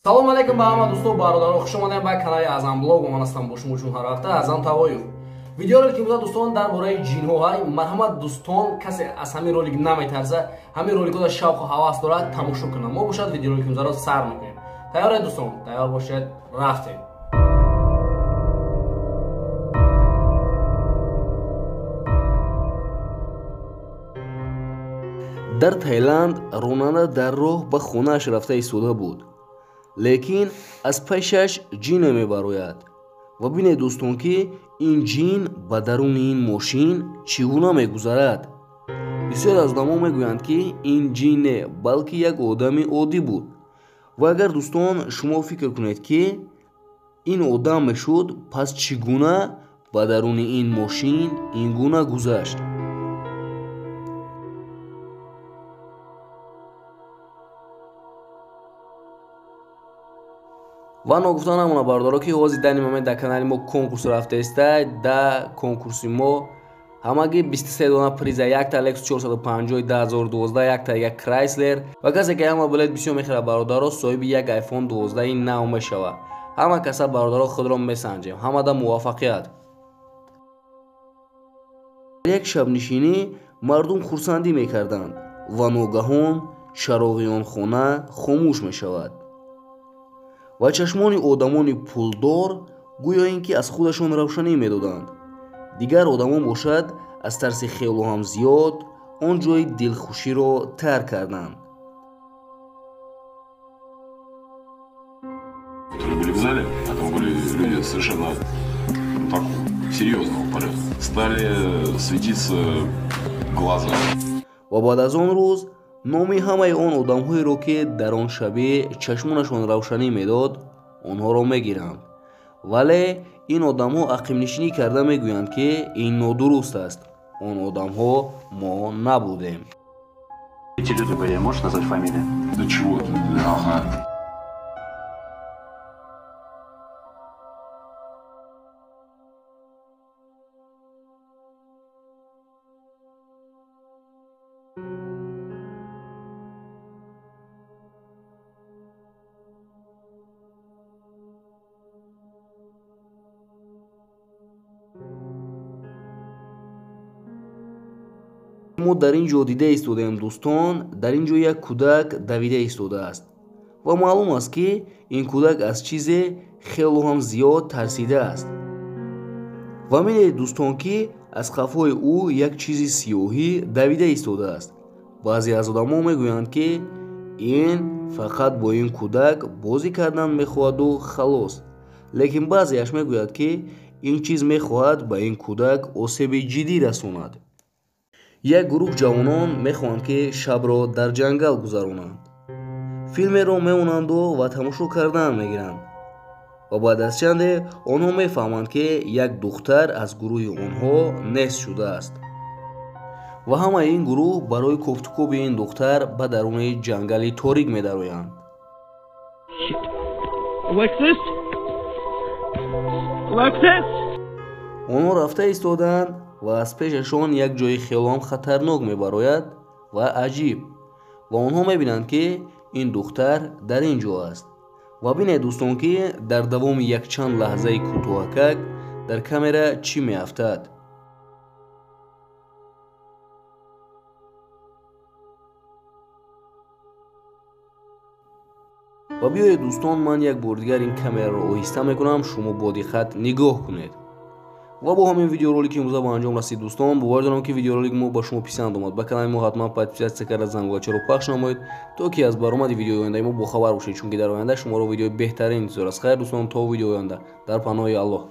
Салом алейкум ба ҳама дӯсту бародарон, хуш омадем ба канали Аъзам Блог. Ман ҳастам бо шумо чун ҳар ҳафта Аъзам Тавоев. Видеоролики имрӯза дӯстон дар бораи ҷинҳо ҳай. Марҳамат дӯстон, касе аз ҳамин ролик наметарса, ҳамин роликҳода шавқу ҳавас дорад, тамошо кунад. Мо бошад видеоролики имрӯзаро сар мекунем. Тайёред дӯстон? Тайёр бошед, рафтем. Дар Таиланд ронанда дар роҳ ба хонааш рафта истода буд, лекин аз пешаш ҷине мебарояд. Ва бинед дӯстон, ки ин ҷин ба даруни ин мошин чӣ гуна мегузарад. Бисёр аз одамо мегӯянд, ки ин ҷин не, балки як одами оддӣ буд. Ва агар дӯстон шумо фикр кунед, ки ин одам мешуд, пас чӣ гуна ба даруни ин мошин ин гуна гузашт? Ва ногуфта намона бародаро, ки ҳозир дар ин момент дар канали мо конкурс рафтааста. Да конкурси мо ҳамагӣ 23 дона приза, якта Lexus 450 2012, якта як Chrysler. Ва касе ки ҳама билет бисёр мехӯрад бародаро, соҳиби як iPhone 12 нав мешавад. Ҳама каса бародаро худро месанҷем. Ҳамада муваффақият. Як шабнишинӣ мардум хурсандӣ мекарданд ва ногаҳон чароғи он хона хомӯш мешавад ва чашмони одамони пулдор гӯё ин ки аз худашон равшанӣ медоданд. Дигар одамон бошад аз тарси хело ҳам зиёд он ҷои дилхуширо тарк карданд. Которые были в зале, а там были люди совершенно, ну, такого серьезного полета, стали светиться глаза. Ва баъд аз он рӯз номи ҳамаи он одамҳоеро, ки дар он шабе чашмонашон равшанӣ медод, онҳоро мегиранд. Вале ин одамҳо ақибнишинӣ карда мегӯянд, ки ин нодуруст аст. Он одамҳо мо набудем. Эти люди были, можешь назвать фамилию? Да чего ты? Ага. Мо дар ин ҷо дида истодаем дӯстон, дар ин ҷо як кӯдак давида истодааст ва маълум аст, ки ин кӯдак аз чизе хело ҳам зиёд тарсидааст. Ва медидед дӯстон, ки аз қафои ӯ як чизи сиёҳӣ давида истодааст. Баъзе аз одамо мегӯянд, ки ин фақат бо ин кӯдак бозӣ кардан мехоҳаду халос, лекин баъзеаш мегӯяд, ки ин чиз мехоҳад ба ин кӯдак осеби ҷиддӣ расонад. Як гурӯҳ ҷавонон мехоҳанд, ки шабро дар ҷангал гузаронанд. Филмеро мемонанду ва тамошо кардан мегиранд. Ва баъд аз чанде онҳо мефаҳманд, ки як духтар аз гурӯҳи онҳо нест шудааст. Ва ҳамаи ин гурӯҳ барои кофтукоби ин духтар ба даруни ҷангали торик медароянд. Alexis? Alexis? Онҳо рафта истоданд ва аз пешашон як ҷои хелоам хатарнок мебарояд ва аҷиб. Ва онҳо мебинанд, ки ин духтар дар ин ҷо аст. Ва бинед дӯстон, ки дар давоми якчанд лаҳзаи кӯтоҳакак дар камера чӣ меафтад. Ва биёед дӯстон, ман як бор дигар ин камераро оҳиста мекунам, шумо бо диққат нигоҳ кунед. Ва бо ҳамин видеоролики имрӯза ба анҷом расид дӯстон. Бовар дорам, ки видеоролик мо ба шумо писанд омад. Ба канали мо ҳатман подписаться карда зангулачаро пахш намоед, то ки аз баромади видеои ояндаи мо бохабар бошед, чунки дар оянда шуморо видеои беҳтарин интизор аст. Хайр дӯстон, то видеои оянда, дар паноҳи Аллоҳ.